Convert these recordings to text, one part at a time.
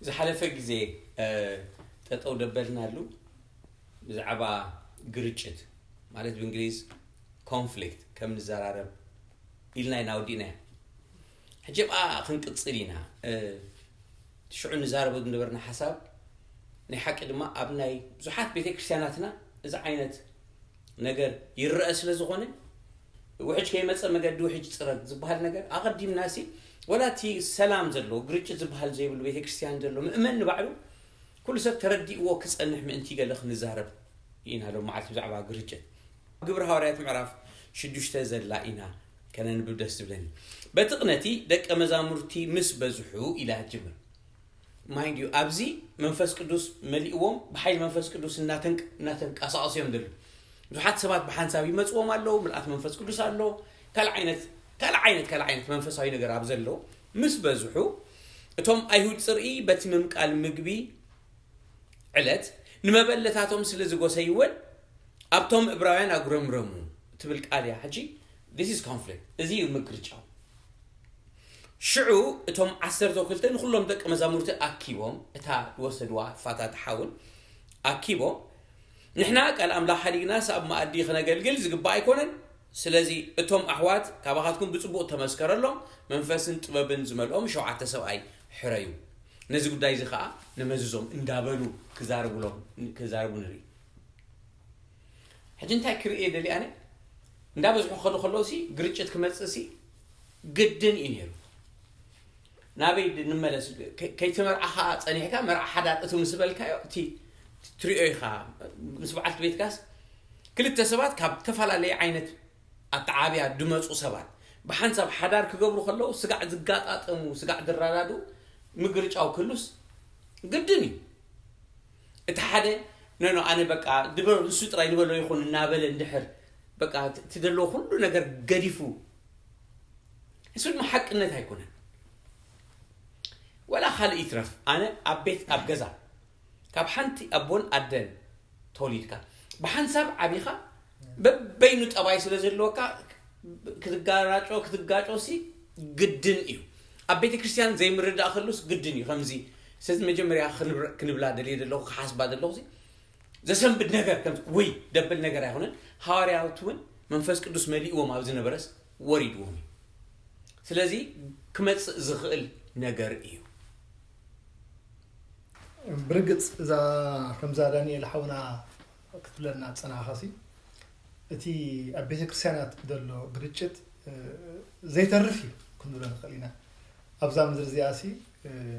ዝሓለፈ ግዜ ጠጠው ደበልናሉ ብዛዕባ ግርጭት ማለት ብእንግሊዝ ኮንፍሊክት ከም ንዘራረብ ኢልና ኢና ወዲእናዮ። ሕጂ ብኣ ክንቅፅል ኢና። ሽዑ ንዛረቦ ዝነበርና ሓሳብ ናይ ሓቂ ድማ ኣብ ናይ ብዙሓት ቤተክርስትያናትና እዚ ዓይነት ነገር ይረአ ስለ ዝኾነ ውሕጅ ከይመፀ መገዲ ውሕጅ ፅረግ ዝበሃል ነገር ኣቐዲምና ሲ ወላ እቲ ሰላም ዘለዎ ግርጭት ዝበሃል ዘይብሉ ቤተክርስትያን ዘሎ ምእመን ንባዕሉ ኩሉ ሰብ ተረዲእዎ ክፀንሕ ምእንቲ ገለ ክንዛረብ ኢና ሎም መዓልቲ ብዛዕባ ግርጭት ግብሪ ሃዋርያት ምዕራፍ ሽዱሽተ ዘላ ኢና ከነንብብ ደስ ዝብለኒ። በቲ ቅነቲ ደቀ መዛሙርቲ ምስ በዝሑ ኢላ ትጅምር። ማይንድ ዩ ኣብዚ መንፈስ ቅዱስ መሊእዎም ብሓይሊ መንፈስ ቅዱስ እናተንቀሳቀሱ እዮም ዘለዉ። ብዙሓት ሰባት ብሓንሳብ ይመፅዎም ኣለዉ፣ ምልኣት መንፈስ ቅዱስ ኣሎ። ካልእ ዓይነት ካልእ ዓይነት ካልእ ዓይነት መንፈሳዊ ነገር ኣብ ዘሎ ምስ በዝሑ እቶም ኣይሁድ ፅርኢ በቲ ምምቃል ምግቢ ዕለት ንመበለታቶም ስለ ዝጎሰይወን ኣብቶም እብራውያን ኣጉረምረሙ ትብል ቃል እያ። ሕጂ this is conflict፣ እዚ እዩ ምግርጫው። ሽዑ እቶም ዓሰርተ ክልተ ንኹሎም ደቂ መዛሙርቲ ኣኪቦም እታ ዝወሰድዋ ፋታ ትሓውን ኣኪቦም ንሕና ቃል ኣምላኽ ሓዲግናስ ኣብ መኣዲ ክነገልግል ዝግባእ ኣይኮነን። ስለዚ እቶም ኣሕዋት ካባኻትኩም ብጽቡቕ ተመስከረሎም መንፈስን ጥበብን ዝመልኦም ሸውዓተ ሰብኣይ ሕረዩ። ነዚ ጉዳይ እዚ ኸኣ ንመዝዞም እንዳበሉ ክዛረቡሎም ክዛረቡ ንርኢ። ሕጂ እንታይ ክርኢ ደሊ ኣነ እንዳበዝሑ ክኸዱ ከለዉ ሲ ግርጭት ክመጽእ ሲ ግድን እዩ ነይሩ። ናበይ ንመለስ ከይተመርዓኻ ጸኒሕካ መርዓ ሓዳር እቱ ምስ በልካዮ እቲ ትሪኦ ኢኻ ምስ በዓልቲ ቤትካስ ክልተ ሰባት ካብ ተፈላለየ ዓይነት ኣተዓብያ ድመፁ ሰባት ብሓንሳብ ሓዳር ክገብሩ ከለዉ ስጋዕ ዝጋጣጠሙ ስጋዕ ዝረዳዱ ምግርጫው ክህሉስ ግድን እዩ። እቲ ሓደ ነኖ ኣነ በቃ ድበ ንሱ ጥራይ ንበሎ ይኹን እናበለ እንድሕር በቃ እቲ ዘለዎ ኩሉ ነገር ገዲፉ እሱ ድማ ሓቅነት ኣይኮነን። ወላ ካልእ ይትረፍ ኣነ ኣብ ቤት ኣብ ገዛ ካብ ሓንቲ ኣቦን ኣደን ተወሊድካ ብሓንሳብ ዓቢኻ በበይኑ ጠባይ ስለ ዘለወካ ክትጋራጮ ክትጋጮ ሲ ግድን እዩ። ኣብ ቤተ ክርስቲያን ዘይምርዳእ ከሉስ ግድን እዩ። ከምዚ ስለዚ መጀመርያ ክንብላ ደልየ ዘለኹ ክሓስባ ዘለኹ ዘሰንብድ ነገር ከም ወይ ደብል ነገር ኣይኮነን። ሃዋርያት እውን መንፈስ ቅዱስ መሊእዎም ኣብ ዝነበረስ ወሪድዎም እዩ። ስለዚ ክመፅእ ዝኽእል ነገር እዩ። ብርግፅ እዛ ከምዛ ዳንኤል ሓውና ክትብለና ዝፀናኻ ሲ እቲ ኣብ ቤተክርስትያናት ዘሎ ግርጭት ዘይተርፍ እዩ ክንብሎ ንኽእል ኢና። ኣብዛ ምድሪ እዚኣ ሲ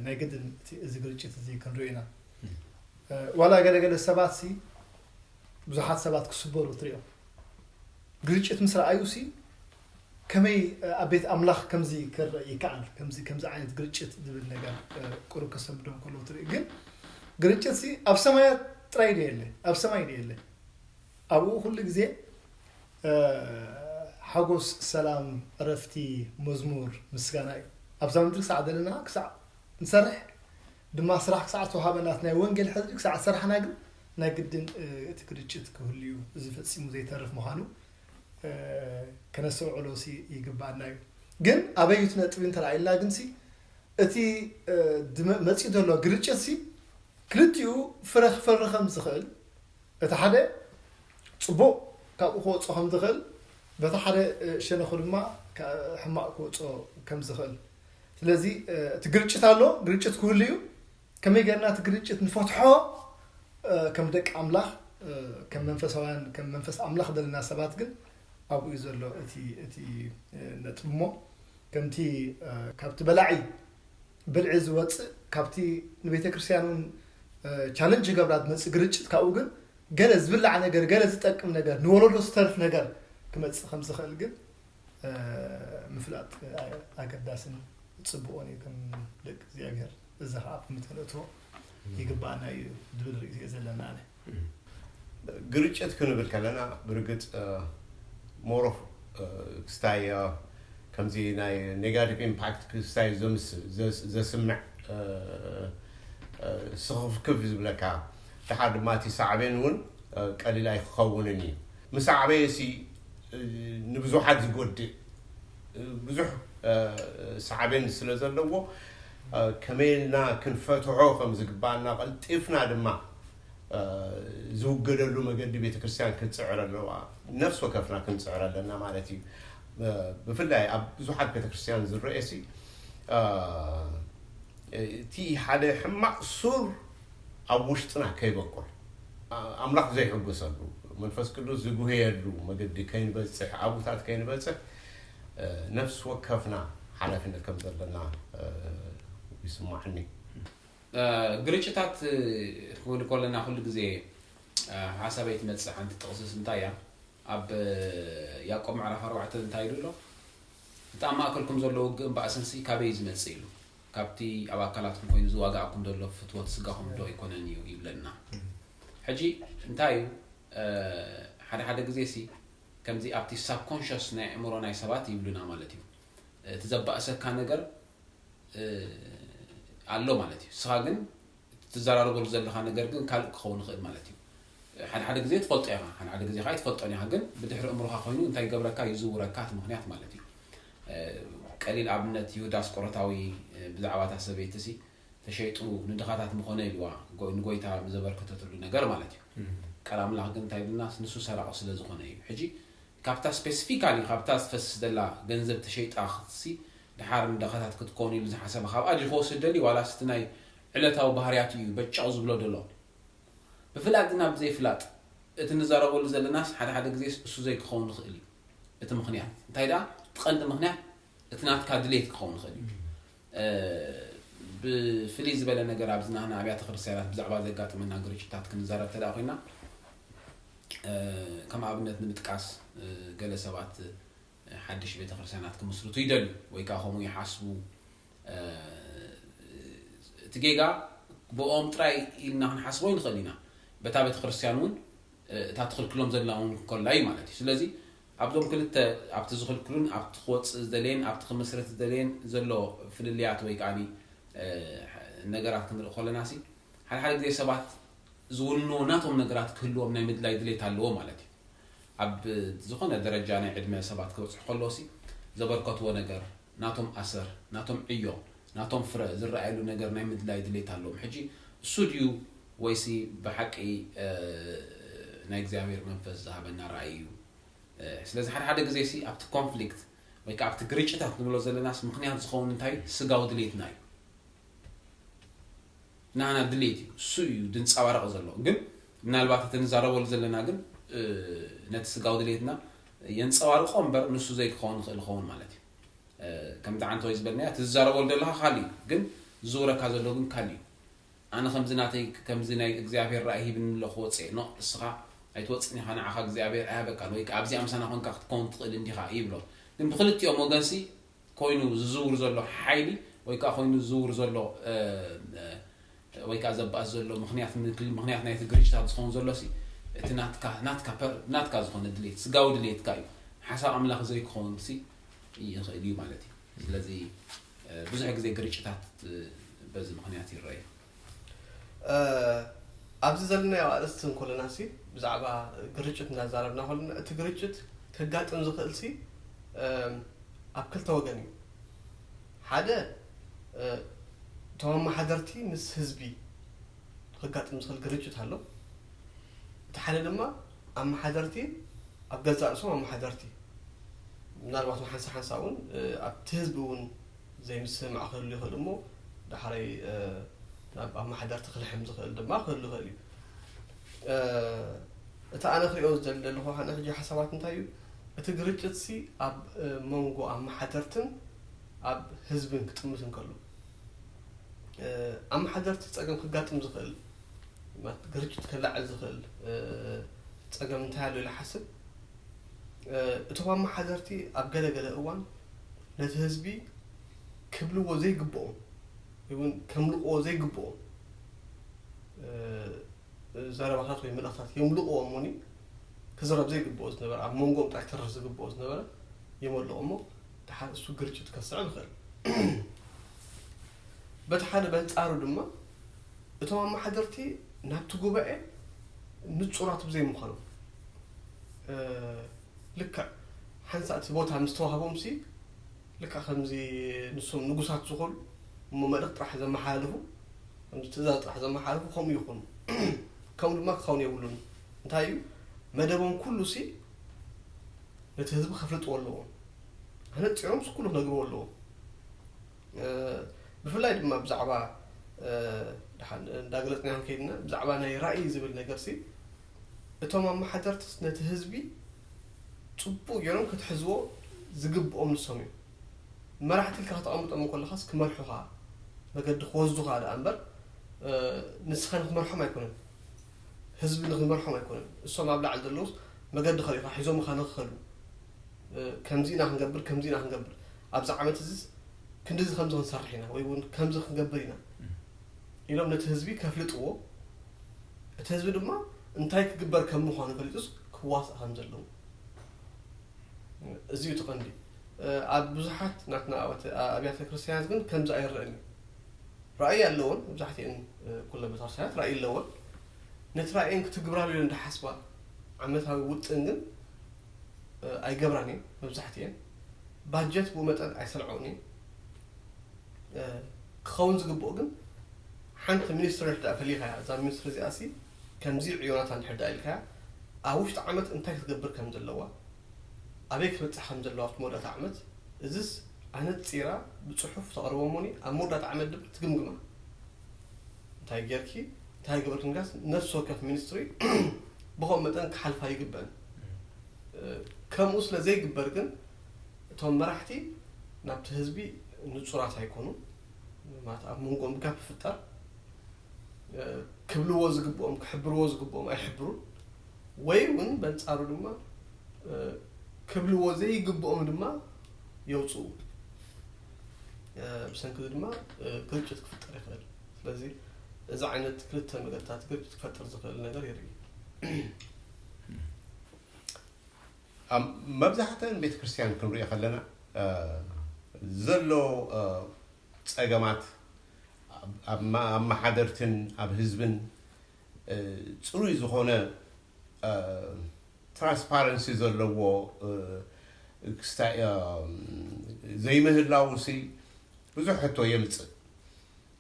ናይ ግድን እዚ ግርጭት እዚ ክንሪኦ ኢና። ዋላ ገለገለ ሰባት ሲ ብዙሓት ሰባት ክስበሩ ትሪኦም። ግርጭት ምስ ረኣዩ ሲ ከመይ ኣብ ቤት ኣምላኽ ከምዚ ክረእ ይከኣል ከምዚ ከምዚ ዓይነት ግርጭት ዝብል ነገር ቁሩብ ከሰምዶም ከለዉ ትርኢ። ግን ግርጭት ሲ ኣብ ሰማያት ጥራይ ዶ የለ? ኣብ ሰማይ ዶ የለ? ኣብኡ ኩሉ ግዜ ሓጎስ፣ ሰላም፣ ዕረፍቲ፣ መዝሙር፣ ምስጋና እዩ። ኣብዛ ምድሪ ክሳዕ ዘለና ክሳዕ ንሰርሕ ድማ ስራሕ ክሳዕ ዝተዋሃበና ናይ ወንጌል ሕድሪ ክሳዕ ዝሰራሕና ግን ናይ ግድን እቲ ግርጭት ክህሉ እዩ። እዚ ፈጺሙ ዘይተርፍ ምዃኑ ከነስተውዕሎ ሲ ይግባኣና እዩ። ግን ኣበይ እቲ ነጥቢ እንተረኣይልና ግን ሲ እቲ መፂኡ ዘሎ ግርጭት ሲ ክልቲኡ ፍረ ክፈሪ ከም ዝኽእል እቲ ሓደ ፅቡቕ ካብኡ ክወፅኦ ከም ዝኽእል በቲ ሓደ ሸነኹ ድማ ሕማቕ ክወፅኦ ከም ዝኽእል ስለዚ እቲ ግርጭት ኣሎ፣ ግርጭት ክህሉ እዩ። ከመይ ጌርና እቲ ግርጭት ንፈትሖ ከም ደቂ ኣምላኽ ከም መንፈሳውያን ከም መንፈስ ኣምላኽ ዘለና ሰባት ግን ኣብኡ እዩ ዘሎ እቲ እቲ ነጥቢ እሞ ከምቲ ካብቲ በላዒ ብልዒ ዝወፅእ ካብቲ ንቤተ ክርስቲያን እውን ቻለንጅ ገብራ ዝመፅእ ግርጭት ካብኡ ግን ገለ ዝብላዕ ነገር ገለ ዝጠቅም ነገር ንወለዶ ዝተርፍ ነገር ክመፅእ ከም ዝኽእል ግን ምፍላጥ ኣገዳስን ፅቡቕን እዩ ከም ደቂ እግዚኣብሔር። እዚ ከዓ ኣብ ግምት ክንእትዎ ይግባኣና እዩ ዝብል ርእይቶ እዩ ዘለና ኣነ። ግርጭት ክንብል ከለና ብርግፅ ሞሮፍ ክስታይ ከምዚ ናይ ኔጋቲቭ ኢምፓክት ክስታይ ዘምስ ዘስምዕ ስኽፍክፍ ዝብለካ ድሓር ድማ እቲ ሳዕቤን እውን ቀሊል ኣይክኸውንን እዩ። ምስ ዓበየ ሲ ንብዙሓት ዝጎድእ ብዙሕ ሳዕቤን ስለ ዘለዎ ከመይ ኢልና ክንፈትሖ ከም ዝግባኣና ቀልጢፍና ድማ ዝውገደሉ መገዲ ቤተክርስትያን ክትፅዕር ኣለዋ። ነፍስ ወከፍና ክንፅዕር ኣለና ማለት እዩ። ብፍላይ ኣብ ብዙሓት ቤተክርስትያን ዝረኤ ሲ እቲ ሓደ ሕማቕ ሱር ኣብ ውሽጥና ከይበቁል፣ ኣምላኽ ዘይሕጎሰሉ፣ መንፈስ ቅዱስ ዝጉህየሉ መገዲ ከይንበፅሕ፣ ኣብታት ከይንበፅሕ ነፍስ ወከፍና ሓላፍነት ከም ዘለና ይስማዕኒ። ግርጭታት ክንብል ከለና ኩሉ ግዜ ሓሳበይ ትመፅእ ሓንቲ ጥቕስስ እንታይ እያ? ኣብ ያዕቆብ ምዕራፍ ኣርባዕተ እንታይ ኢሉ ኣሎ? እቲ ኣብ ማእከልኩም ዘሎ ውግእን ባእስንሲ ካበይ እዩ ዝመጽእ ኢሉ? ካብቲ ኣብ ኣካላትኩም ኮይኑ ዝዋጋኣኩም ዘሎ ፍትወት ስጋኹም ዶ ኣይኮነን እዩ ይብለና። ሕጂ እንታይ እዩ ሓደ ሓደ ግዜ ሲ ከምዚ ኣብቲ ሳብኮንሽስ ናይ ኣእምሮ ናይ ሰባት ይብሉና ማለት እዩ። እቲ ዘባእሰካ ነገር ኣሎ ማለት እዩ። ንስኻ ግን ትዘራረበሉ ዘለኻ ነገር ግን ካልእ ክኸውን ይኽእል ማለት እዩ። ሓደ ሓደ ግዜ ትፈልጦ ኢኻ፣ ሓደ ሓደ ግዜ ከዓ ኣይትፈልጦን ኢኻ። ግን ብድሕሪ እምሮኻ ኮይኑ እንታይ ይገብረካ? ይዝውረካ እቲ ምኽንያት ማለት እዩ። ቀሊል ኣብነት ይሁዳ ኣስቆሮታዊ ብዛዕባ እታ ሰበይቲ ሲ ተሸይጡ ንድኻታት ምኾነ ኢልዋ ንጎይታ ንዘበርከተትሉ ነገር ማለት እዩ። ቃል ኣምላኽ ግን እንታይ ይብልና? ንሱ ሰራቒ ስለ ዝኾነ እዩ። ሕጂ ካብታ ስፔሲፊካሊ ካብታ ዝፈስስ ዘላ ገንዘብ ተሸይጣ ክትሲ ድሓር ንድኻታት ክትኮን ኢሉ ዝሓሰበ ካብኣ ድዩ ክወስድ ደልዩ ዋላስ እቲ ናይ ዕለታዊ ባህርያቱ እዩ በጨቕ ዝብሎ ዘሎ? ብፍላጥ ግን ኣብ ዘይፍላጥ እቲ ንዛረበሉ ዘለናስ ሓደ ሓደ ግዜ እሱ ዘይክኸውን ይኽእል እዩ። እቲ ምኽንያት እንታይ ደኣ እቲ ቀንዲ ምኽንያት እቲ ናትካ ድሌት ክኸውን ይኽእል እዩ። ብፍልይ ዝበለ ነገር ኣብዚ ናህና ኣብያተ ክርስቲያናት ብዛዕባ ዘጋጥመና ግርጭታት ክንዛረብ ተዳ ኮይና ከም ኣብነት ንምጥቃስ ገለ ሰባት ሓድሽ ቤተክርስትያናት ክምስርቱ ይደልዩ ወይ ከዓ ከምኡ ይሓስቡ። እቲ ጌጋ ብኦም ጥራይ ኢልና ክንሓስቦ ይንኽእል ኢና። በታ ቤተክርስትያን እውን እታ ትኽልክሎም ዘላ እውን ከላ እዩ ማለት እዩ። ስለዚ ኣብዞም ክልተ ኣብቲ ዝኽልክሉን ኣብቲ ክወፅእ ዝደለየን ኣብቲ ክምስርት ዝደለየን ዘሎ ፍልልያት ወይ ከዓ ነገራት ክንርኢ ከለና ሲ ሓደ ሓደ ግዜ ሰባት ዝውንዎ ናቶም ነገራት ክህልዎም ናይ ምድላይ ድሌት ኣለዎ ማለት እዩ። ኣብ ዝኾነ ደረጃ ናይ ዕድመ ሰባት ክበፅሑ ከለዎ ሲ ዘበርከትዎ ነገር ናቶም ኣሰር ናቶም ዕዮ ናቶም ፍረ ዝረኣየሉ ነገር ናይ ምድላይ ድሌት ኣለዎም። ሕጂ እሱ ድዩ ወይሲ ብሓቂ ናይ እግዚኣብሔር መንፈስ ዝሃበና ራእይ እዩ? ስለዚ ሓደ ሓደ ግዜ ሲ ኣብቲ ኮንፍሊክት ወይ ከዓ ኣብቲ ግርጭታት ንብሎ ዘለናስ ምክንያት ዝኸውን እንታይ እዩ? ስጋዊ ድሌትና እዩ። ናና ድሌት እዩ እሱ እዩ ድንፀባረቕ ዘሎ። ግን ምናልባት እቲ ንዛረበሉ ዘለና ግን ነቲ ስጋዊ ድሌትና የንፀባርቆ እምበር ንሱ ዘይክኸውን ይኽእል ይኸውን ማለት እዩ። ከምቲ ዓንተ ወይ ዝበልናዮ እቲ ዝዛረበሉ ዘለካ ካል እዩ ግን ዝዝውረካ ዘሎ ግን ካል እዩ። ኣነ ከምዚ ናተይ ከምዚ ናይ እግዚኣብሔር ራእይ ሂብኒ ኣሎ ክወፅእ ኖ እስኻ ኣይትወፅን ኢኻ ንዓኻ እግዚኣብሔር ኣያበቃን ወይ ኣብዚኣ ምሳና ኮንካ ክትከውን ትኽእል እንዲኻ ይብሎ። ግን ብክልቲኦም ወገንሲ ኮይኑ ዝዝውር ዘሎ ሓይሊ ወይ ከዓ ኮይኑ ዝዝውር ዘሎ ወይ ከዓ ዘባእስ ዘሎ ምክንያት ምክንያት ናይቲ ግርጭታት ዝኸውን ዘሎ ሲ እቲ ናትካ ናትካ ፐር ናትካ ዝኾነ ድሌት ስጋዊ ድሌትካ እዩ። ሓሳብ ኣምላኽ ዘይክኸውን ሲ ይኽእል እዩ ማለት እዩ። ስለዚ ብዙሕ ግዜ ግርጭታት በዚ ምክንያት ይረኣዩ። ኣብዚ ዘለናዮ ኣርእስቲ እንኮለና ሲ ብዛዕባ ግርጭት እንዳዛረብና ከለና እቲ ግርጭት ከጋጥም ዝኽእል ሲ ኣብ ክልተ ወገን እዩ። ሓደ እቶም ኣመሓደርቲ ምስ ህዝቢ ከጋጥም ዝኽእል ግርጭት ኣሎ። እቲ ሓደ ድማ ኣመሓደርቲ ኣብ ገዛእ ርእሶም ኣመሓደርቲ ምናልባት ሓንሳ ሓንሳ እውን ኣብቲ ህዝቢ እውን ዘይምስምማዕ ክህሉ ይኽእል እሞ ዳሕራይ ናብ ኣመሓደርቲ ክልሕም ዝኽእል ድማ ክህሉ ይኽእል እዩ። እቲ ኣነ ክሪኦ ዝደሊ ዘለኹ ሓነ ሕጂ ሓሳባት እንታይ እዩ? እቲ ግርጭት ሲ ኣብ መንጎ ኣመሓደርትን ኣብ ህዝብን ክጥምት እንከሎ ኣመሓደርቲ ፀገም ክጋጥም ዝኽእል ግርጭት ከላዕል ዝኽእል ፀገም እንታይ ኣሎ ኢለ ሓስብ እቶም ኣመሓደርቲ ኣብ ገለ ገለ እዋን ነቲ ህዝቢ ክብልዎ ዘይግብኦም እውን ከምልቕዎ ዘይግብኦም ዘረባታት ወይ መልእኽታት የምልቕዎ እሞኒ ክዝረብ ዘይግብኦ ዝነበረ ኣብ መንጎኦም ጥራይ ክተርፍ ዝግብኦ ዝነበረ የመልቑ እሞ ደሓር እሱ ግርጭት ከስዕብ ይኽእል። በቲ ሓደ በንጻሩ ድማ እቶም ኣመሓደርቲ ናብቲ ጉባኤ ንጹራት ብዘይምዃኖም ልክዕ ሓንሳእ እቲ ቦታ ምስ ተዋህቦም ሲ ልክዕ ከምዚ ንሶም ንጉሳት ዝኾኑ እሞ መልእኽቲ ጥራሕ ዘመሓላልፉ፣ ትእዛዝ ጥራሕ ዘመሓላልፉ ከምኡ ይኹኑ። ከምኡ ድማ ክኸውን የብሉን። እንታይ እዩ መደቦም? ኩሉ ሲ ነቲ ህዝቢ ከፍልጥዎ ኣለዎም። ኣነፂሮም ኩሉ ክነግርዎ ኣለዎም። ብፍላይ ድማ ብዛዕባ እንዳገለፅና ከይድና ብዛዕባ ናይ ራእይ ዝብል ነገር ሲ እቶም ኣመሓደርትስ ነቲ ህዝቢ ፅቡቅ ገይሮም ክትሕዝዎ ዝግብኦም ንሶም እዮም። መራሕቲ ኢልካ ከተቐምጦም ከለኻስ ክመርሑኻ መገዲ ክወስዱኻ ደኣ እምበር ንስኻ ንክመርሖም ኣይኮነን፣ ህዝቢ ንክመርሖም ኣይኮነን። እሶም ኣብ ላዕሊ ዘለውስ መገዲ ከሪኻ ሒዞምኻ ንክኸዱ ከምዚ ኢና ክንገብር ከምዚ ኢና ክንገብር ኣብዚ ዓመት እዚ ክንዲዚ ከምዚ ክንሰርሕ ኢና ወይ እውን ከምዚ ክንገብር ኢና ኢሎም ነቲ ህዝቢ ከፍልጥዎ፣ እቲ ህዝቢ ድማ እንታይ ክግበር ከም ምዃኑ ፈሊጡስ ክዋሳእ ከም ዘለዎ እዚ እዩ እቲ ቀንዲ። ኣብ ብዙሓት ናትና ኣብያተ ክርስቲያናት ግን ከምዚ ኣይረአን እዩ። ራእይ ኣለዎን፣ መብዛሕትኤን ኩለ ቤተክርስትያናት ራእይ ኣለዎን። ነቲ ራእየን ክትግብራሉ ኢለን እንዳሓስባ ዓመታዊ ውጥን ግን ኣይገብራን እየን። መብዛሕትኤን ባጀት ብኡ መጠን ኣይሰልዐውን እየን። ክኸውን ዝግብኦ ግን ሓንቲ ሚኒስትሪ እንድሕር ፈሊኻ እያ፣ እዛ ሚኒስትሪ እዚኣ ሲ ከምዚ ዕዮናታ እንድሕር ደኣ ኢልካ እያ፣ ኣብ ውሽጢ ዓመት እንታይ ክትገብር ከም ዘለዋ፣ ኣበይ ክትበፅሕ ከም ዘለዋ ኣብቲ መወዳእታ ዓመት፣ እዚስ ኣነፂራ ብፅሑፍ ተቕርቦ እሞኒ ኣብ መወዳእታ ዓመት ድማ ትግምግማ። እንታይ ጌርኪ እንታይ ገበርኪ ምጋስ ነፍሲ ወከፍ ሚኒስትሪ ብኸም መጠን ክሓልፋ ይግበን። ከምኡ ስለ ዘይግበር ግን እቶም መራሕቲ ናብቲ ህዝቢ ንፁራት ኣይኮኑን። ማለት ኣብ መንጎኦም ጋፕ ይፍጠር። ክብልዎ ዝግብኦም ክሕብርዎ ዝግብኦም ኣይሕብሩን፣ ወይ እውን በንፃሩ ድማ ክብልዎ ዘይግብኦም ድማ የውፅኡ። ብሰንኪ እዚ ድማ ግርጭት ክፍጠር ይኽእል። ስለዚ እዚ ዓይነት ክልተ መገድታት ግርጭት ክፈጥር ዝኽእል ነገር ይርኢ። መብዛሕተን ቤተክርስትያን ክንሪኦ ከለና ዘሎ ፀገማት ኣብ ኣመሓደርትን ኣብ ህዝብን ፅሩይ ዝኾነ ትራንስፓረንሲ ዘለዎ ክስታይ ዘይምህላው ሲ ብዙሕ ሕቶ የምፅእ።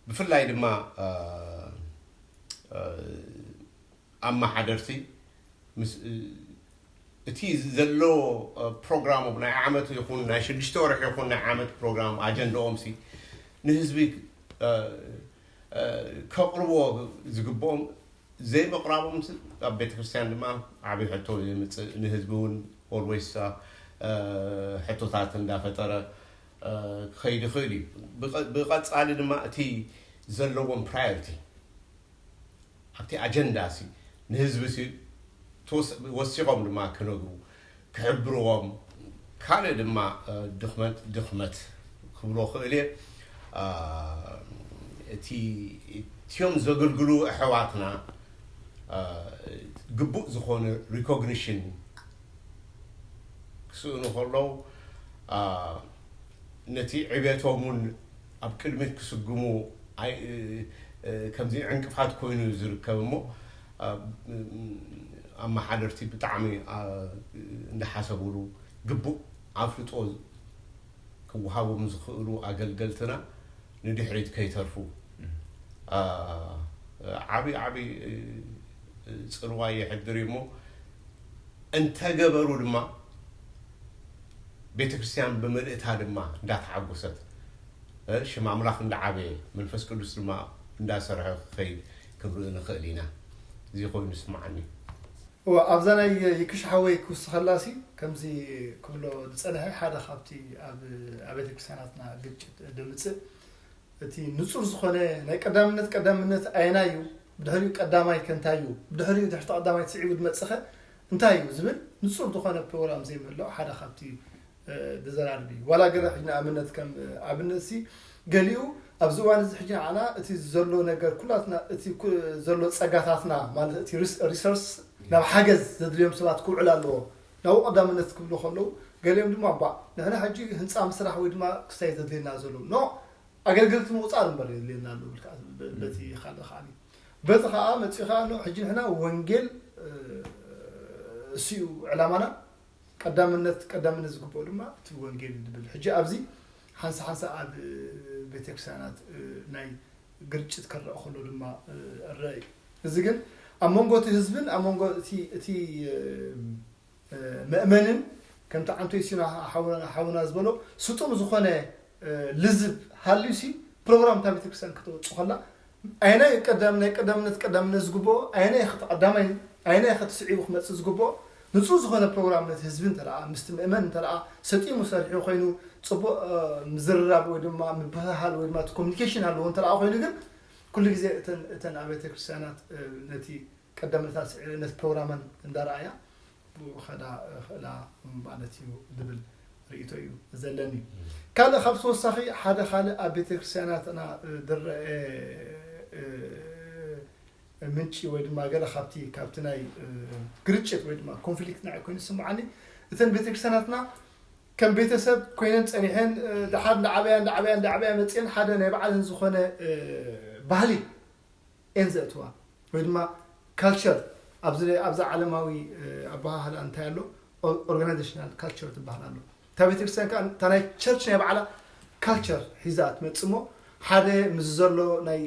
ብፍላይ ድማ ኣመሓደርቲ ምስ እቲ ዘሎ ፕሮግራሞም ናይ ዓመት ይኹን ናይ ሽዱሽተ ወርሒ ይኹን ናይ ዓመት ፕሮግራም ኣጀንዳኦም ሲ ንህዝቢ ከቕርቦ ዝግብኦም ዘይምቕራቦም ኣብ ቤተክርስትያን ድማ ዓብዪ ሕቶ የምፅእ። ንህዝቢ እውን ኦልዌይስ ሕቶታት እንዳፈጠረ ክኸይድ ይኽእል እዩ። ብቐፃሊ ድማ እቲ ዘለዎም ፕራዮሪቲ ኣብቲ ኣጀንዳ ሲ ንህዝቢ ሲ ወሲኾም ድማ ክነግሩ ክሕብርዎም፣ ካልእ ድማ ድኽመት ድኽመት ክብሎ ክእል እየ። እቲ እቲዮም ዘገልግሉ ኣሕዋትና ግቡእ ዝኾነ ሪኮግኒሽን ክስእኑ ከለዉ ነቲ ዕቤቶም እውን ኣብ ቅድሚት ክስግሙ ከምዚ ዕንቅፋት ኮይኑ ዝርከብ እሞ ኣመሓደርቲ ብጣዕሚ እንዳሓሰብሉ ግቡእ ኣፍልጦ ክወሃቦም ዝኽእሉ ኣገልገልትና ንድሕሪት ከይተርፉ ዓብዪ ዓብዪ ፅልዋ የሕድር እዩ እሞ እንተገበሩ ድማ ቤተክርስትያን ብምልእታ ድማ እንዳተሓጎሰት ሽም ኣምላኽ እንዳዓበየ መንፈስ ቅዱስ ድማ እንዳሰርሐ ክኸይድ ክንርኢ ንኽእል ኢና። እዚ ኮይኑ ይስምዓኒ። እወ ኣብዛ ናይ ይክሽ ሓወይ ክውስኸላ ሲ ከምዚ ክብሎ ዝፀንሐ ሓደ ካብቲ ኣብ ኣብያተ ክርስቲያናትና ግጭት ድምፅእ እቲ ንፁር ዝኾነ ናይ ቀዳምነት ቀዳምነት ኣየናይ እዩ ብድሕሪኡ ቀዳማይ ከንታይ እዩ ብድሕሪኡ ትሕቲ ቀዳማይ ትስዒቡ ዝመፅኸ እንታይ እዩ ዝብል ንፁር ዝኾነ ፕሮግራም ዘይምህላው ሓደ ካብቲ ዘዘራርብ እዩ። ዋላ ገለ ሕጂ ንኣብነት ከም ኣብነት ሲ ገሊኡ ኣብዚ እዋን እዚ ሕጂ ንዓና እቲ ዘሎ ነገር ኩላትና እቲ ዘሎ ፀጋታትና ማለት እቲ ሪሰርስ ናብ ሓገዝ ዘድልዮም ሰባት ክውዕል ኣለዎ ናብኡ ቀዳምነት ክብሉ ከለዉ ገሊኦም ድማ እባ ንሕና ሕጂ ህንፃ ምስራሕ ወይ ድማ ክስታይ ዘድልየና ዘሎ ኖ ኣገልገልቲ ምቁፃር እምበር የድልየና ኣሎ በቲ ካልእ ከዓ በቲ ከዓ መፂኡ ከዓ ኖ ሕጂ ንሕና ወንጌል እሱ እዩ ዕላማና ቀዳምነት ቀዳምነት ዝግብኦ ድማ እቲ ወንጌል እዩ ዝብል ሕጂ ኣብዚ ሓንሳ ሓንሳ ኣብ ቤተክርስትያናት ናይ ግርጭት ክረአ ከሎ ድማ እረአ እዩ። እዚ ግን ኣብ መንጎ እቲ ህዝብን ኣብ መንጎ እቲ ምእመንን ከምቲ ዓንቶይ ሲና ሓውና ዝበሎ ስጡም ዝኾነ ልዝብ ሃልዩሲ ፕሮግራም እታ ቤተክርስትያን ከተወፅእ ከላ ኣይናይ ቀዳም ናይ ቀዳምነት ቀዳምነት ዝግብኦ ኣይናይ ቀዳማይ ኣይናይ ክትስዒቡ ክመፅእ ዝግብኦ ንፁህ ዝኾነ ፕሮግራም ነቲ ህዝቢ እንተ ምስቲ ምእመን እንተ ሰጢሙ ሰሪሑ ኮይኑ ፅቡቕ ምዝርራብ ወይ ድማ ምብህሃል ወይ ድማ ኮሚኒኬሽን ኣለዎ እንተ ኮይኑ ግን ኩሉ ግዜ እተን ኣብያተ ክርስቲያናት ነቲ ቀዳምነታት ስዒረ ነቲ ፕሮግራመን እንዳረኣያ ብኡ ከዳ ክእላ ማለት እዩ ዝብል ርእይቶ እዩ ዘለኒ። ካልእ ካብ ተወሳኺ ሓደ ካልእ ኣብ ቤተክርስትያናትና ዝረአ ምንጪ ወይ ድማ ገለ ካብቲ ካብቲ ናይ ግርጭት ወይ ድማ ኮንፍሊክት ንዓይ ኮይኑ ዝስምዓኒ እተን ቤተክርስትያናትና ከም ቤተሰብ ኮይነን ፀኒሐን ድሓር እንዳዓበያ እንዳዓበያ እንዳዓበያ መፅአን ሓደ ናይ ባዕለን ዝኾነ ባህሊ እየን ዘእትዋ ወይ ድማ ካልቸር ኣብዚ ኣብዚ ዓለማዊ ኣበሃህላ እንታይ ኣሎ ኦርጋናይዜሽናል ካልቸር ትበሃል ኣሎ። እታ ቤተክርስትያን ከዓ እታ ናይ ቸርች ናይ ባዕላ ካልቸር ሒዛ ትመፅእ እሞ ሓደ ምስ ዘሎ ናይ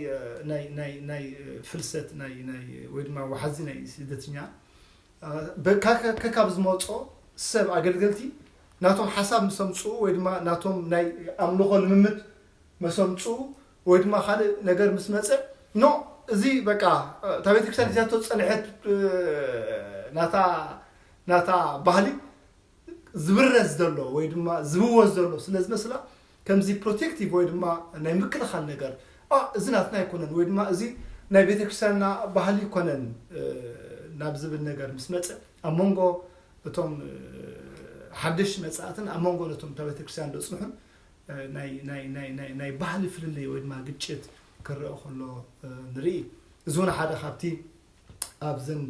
ናይ ናይ ናይ ፍልሰት ናይ ናይ ወይ ድማ ዋሕዚ ናይ ስደተኛ ከካብ ዝመፆ ሰብ ኣገልገልቲ ናቶም ሓሳብ ምስ ኣምፅኡ ወይ ድማ ናቶም ናይ ኣምልኾ ልምምድ መሰምፅኡ ወይ ድማ ካልእ ነገር ምስ መፀ ኖ እዚ በቃ እታ ቤተክርስትያን ሒዛቶ ዝፀንሐት ናታ ናታ ባህሊ ዝብረዝ ዘሎ ወይ ድማ ዝብወዝ ዘሎ ስለ ዝመስላ ከምዚ ፕሮቴክቲቭ ወይ ድማ ናይ ምክልኻል ነገር እዚ ናትና ኣይኮነን ወይ ድማ እዚ ናይ ቤተክርስትያንና ባህሊ ይኮነን ናብ ዝብል ነገር ምስ መፀ ኣብ መንጎ እቶም ሓደሽ መፃእትን ኣብ መንጎ ነቶም እታ ቤተክርስትያን ዘፅንሑን ናይ ባህሊ ፍልልይ ወይ ድማ ግጭት ክረአ ከሎ ንርኢ። እዚ እውን ሓደ ካብቲ ኣብዝን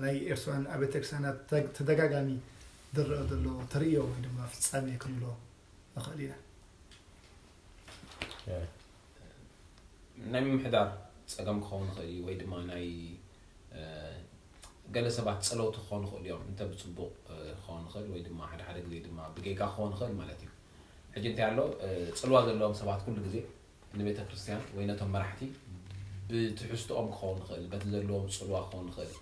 ናይ ኤርትራን ኣብ ቤተክርስትያናት ተደጋጋሚ ዝረአ ዘሎ ተርእዮ ወይ ድማ ፍፃሜ ክንብሎ ንኽእል ኢና። ናይ ምምሕዳር ፀገም ክኸውን ይኽእል እዩ ወይ ድማ ናይ ገለ ሰባት ፀለውቲ ክኾኑ ይኽእሉ እዮም እንተ ብፅቡቕ ክኸውን ይኽእል ወይ ድማ ሓደ ሓደ ግዜ ድማ ብጌጋ ክኸውን ይኽእል ማለት እዩ። ሕጂ እንታይ ኣሎ ፅልዋ ዘለዎም ሰባት ኩሉ ግዜ ንቤተ ክርስቲያን ወይ ነቶም መራሕቲ ብትሕዝትኦም ክኸውን ይኽእል በቲ ዘለዎም ፅልዋ ክኸውን ይኽእል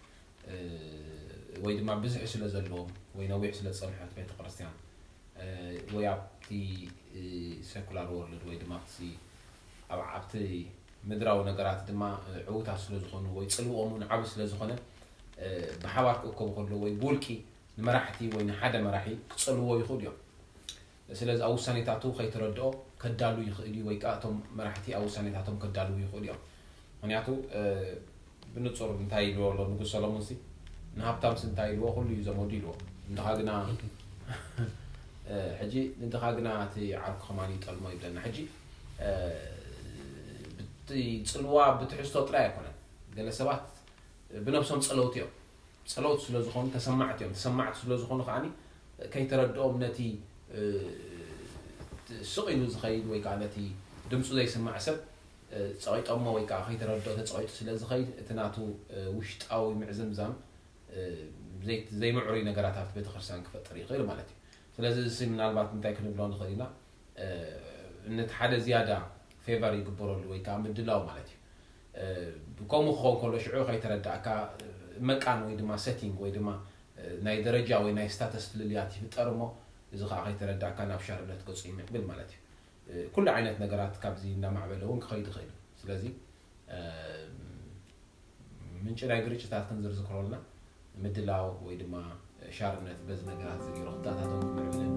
ወይ ድማ ብዝሒ ስለ ዘለዎም ወይ ነዊሕ ስለ ዝፀንሐት ቤተ ክርስቲያን ወይ ኣብቲ ሰኩላር ወርልድ ወይ ድማ ኣብቲ ኣብ ኣብቲ ምድራዊ ነገራት ድማ ዕዉታት ስለ ዝኾኑ ወይ ፅልውኦም እውን ዓብ ስለ ዝኾነ ብሓባር ክእከቡ ከለዉ ወይ ብውልቂ ንመራሕቲ ወይ ንሓደ መራሒ ክፀልዎ ይኽእሉ እዮም። ስለዚ ኣብ ውሳኔታቱ ከይተረድኦ ከዳሉ ይኽእል እዩ ወይ ከዓ እቶም መራሕቲ ኣብ ውሳኔታቶም ከዳልዉ ይኽእሉ እዮም። ምክንያቱ ብንፁር እንታይ ኢልዎ ኣሎ ንጉስ ሰሎሞን ሲ ንሃብታም ሲ እንታይ ኢልዎ ኩሉ እዩ ዘመዱ ኢልዎ ንድኻ ግና ሕጂ ንድኻ ግና እቲ ዓርኩ ከማን ይጠልሞ ይብለና ሕጂ ብቲ ፅልዋ ብትሕዝቶ ጥራይ ኣይኮነን ገለ ሰባት ብነብሶም ፀለውቲ እዮም ፀለውቲ ስለ ዝኾኑ ተሰማዕቲ እዮም ተሰማዕቲ ስለ ዝኾኑ ከዓ ከይተረድኦም ነቲ ስቕ ኢሉ ዝኸይድ ወይ ከዓ ነቲ ድምፁ ዘይስማዕ ሰብ ፀቂጦሞ ወይ ከዓ ከይተረድኦ ተፀቂጡ ስለ ዝኸይድ እቲ ናቱ ውሽጣዊ ምዕዝምዛም ዘይምዕሩይ ነገራት ኣብቲ ቤተክርስትያን ክፈጥር ይኽእል ማለት እዩ። ስለዚ እዚ ምናልባት እንታይ ክንብሎ ንኽእል ኢና ነቲ ሓደ ዝያዳ ፌቨር ይግበረሉ ወይ ከዓ ምድላው ማለት እዩ። ከምኡ ክኸውን ከሎ ሽዑ ከይተረዳእካ መቃን ወይ ድማ ሴቲንግ ወይ ድማ ናይ ደረጃ ወይ ናይ ስታተስ ፍልልያት ይፍጠር እሞ እዚ ከዓ ከይተረዳእካ ናብ ሻርነት ገፁ ይምዕብል ማለት እዩ። ኩሉ ዓይነት ነገራት ካብዚ እናማዕበለ እውን ክኸይድ ይኽእል እዩ። ስለዚ ምንጪ ናይ ግርጭታት ክንዝርዝር ከሎና ምድላው ወይ ድማ ሻርነት በዚ ነገራት እዚ ገይሩ ክተኣታተው ክምዕብልን